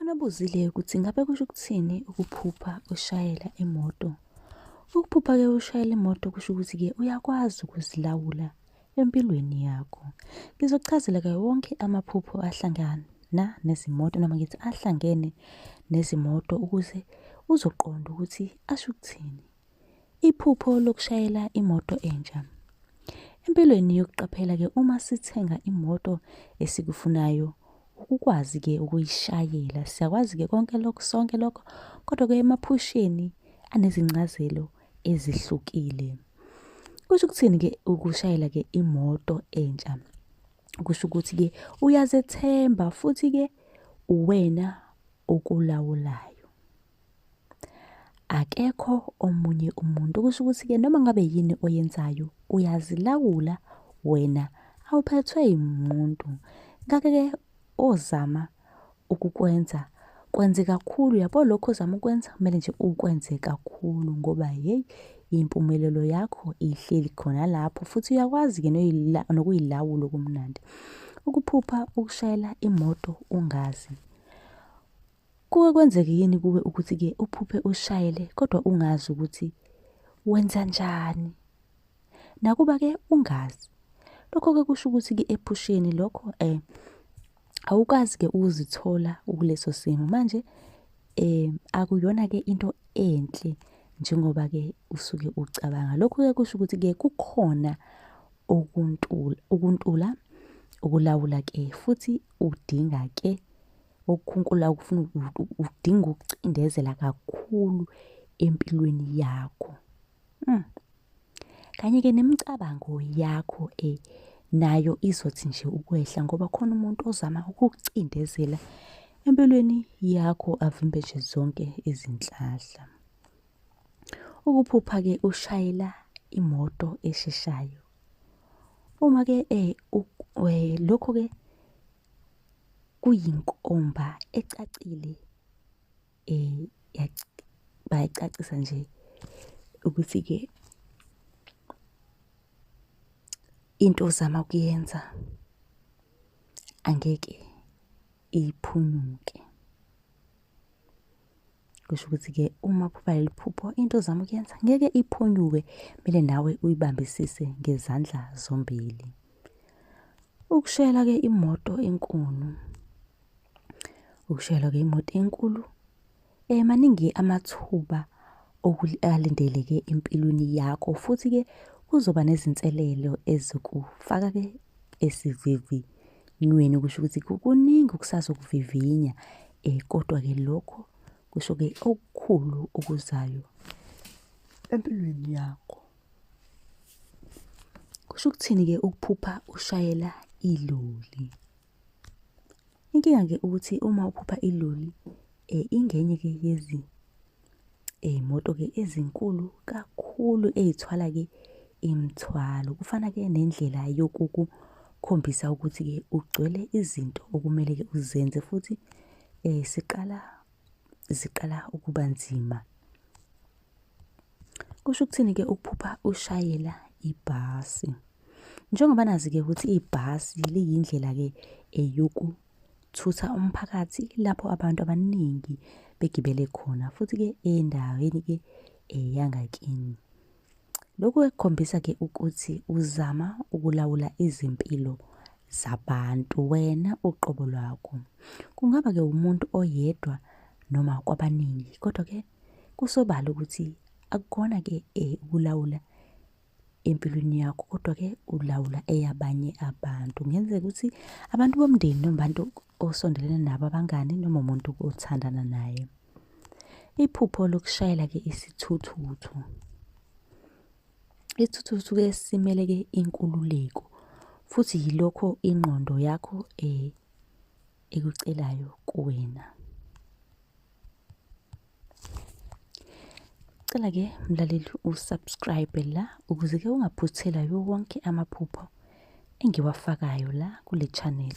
Khona obuzile ukuthi ngabe kusho ukuthini ukuphupha ushayela imoto. Ukuphupha-ke ushayela imoto kusho ukuthi-ke uyakwazi ukuzilawula empilweni yakho. Ngizokuchazela-ke wonke amaphupho ahlangana nezimoto noma ngithi ahlangene nezimoto ukuze uzoqonda ukuthi asho ukuthini. Iphupho lokushayela imoto entsha. Empilweni yokuqaphela-ke uma sithenga imoto esikufunayo ukukwazi-ke ukuyishayela. Siyakwazi-ke konke lokho, sonke lokho, kodwa-ke emaphusheni anezincazelo ezihlukile. Kusho ukuthini-ke ukushayela-ke imoto entsha? Kusho ukuthi-ke uyazethemba futhi-ke uwena okulawulayo. Akekho omunye umuntu. Kusho ukuthi-ke noma ngabe yini oyenzayo uyazilawula wena, awuphethwe yimuntu. Ngakho-ke ozama ukukwenza kwenze kakhulu, uyabo lokhu ozama ukwenza kumele nje ukwenze kakhulu ngoba hheyi, impumelelo yakho ihleli khona lapho futhi uyakwazi-ke nokuyilawula okumnandi. Ukuphupha ukushayela imoto ungazi. Kuke kwenzeke yini kuwe ukuthi-ke uphuphe ushayele kodwa ungazi ukuthi wenzanjani? Nakuba-ke ungazi. Lokho-ke kusho ukuthi-ke ephusheni lokho awukazi-ke ukuzithola ukuleso simo. Manje akuyona-ke into enhle njengoba-ke usuke ucabanga. Lokhu-ke kusho ukuthi-ke kukhona ukuntula ukulawula-ke futhi udinga-ke ukukhunkula ufuna udinga ukucindezela kakhulu empilweni yakho. Kanye-ke nemicabango yakho nayo izothi nje ukwehla ngoba khona umuntu ozama ukukucindezela empilweni yakho avimbe nje zonke izinhlahla. Ukuphupha-ke ushayela imoto esheshayo. Uma-ke lokho-ke kuyinkomba ecacile bayicacisa nje ukuthi-ke into ozama ukuyenza angeke iphunyuke. Kusho ukuthi-ke uma uphupha leli phupho into ozama ukuyenza ngeke iphunyuke, kumele nawe uyibambisise ngezandla zombili. Ukushayela-ke imoto enkulu. Ukushayela-ke imoto enkulu, maningi amathuba alindeleke empilweni yakho futhi-ke kuzoba nezinselelo ezikufaka-ke esivivinyweni. Kusho ukuthi kuningi okusazokuvivinya kodwa-ke lokho kusho-ke okukhulu okuzayo empilweni yakho. Kusho ukuthini-ke ukuphupha ushayela iloli? Inkinga-ke ukuthi uma uphupha iloli ingenye-ke yezimoto-ke ezinkulu kakhulu ey'thwala-ke imithwalo. Kufana-ke nendlela yokukukhombisa ukuthi-ke ugcwele izinto okumele-ke uzenze futhi siqala ziqala ukuba nzima. Kusho ukuthini-ke ukuphupha ushayela ibhasi? Njengoba nazi-ke ukuthi ibhasi liyindlela-ke yokuthutha umphakathi lapho abantu abaningi begibele khona futhi-ke endaweni-ke yangakini. Lokhu-ke kukhombisa-ke ukuthi uzama ukulawula izimpilo zabantu wena uqobo lwakho. Kungaba-ke umuntu oyedwa noma kwabaningi, kodwa-ke kusobala ukuthi akukhona-ke ukulawula empilweni yakho, kodwa-ke ulawula eyabanye abantu. Kungenzeka ukuthi abantu bomndeni noma abantu osondelene nabo abangani noma umuntu othandana naye. Iphupho lokushayela-ke isithuthuthu. Isithuthuthu-ke simele-ke inkululeko futhi yilokho ingqondo yakho ekucelayo kuwena. Cela-ke mlaleli u-subscribe la ukuze-ke ungaphuthelwa yiwo wonke amaphupho engiwafakayo la kule channel.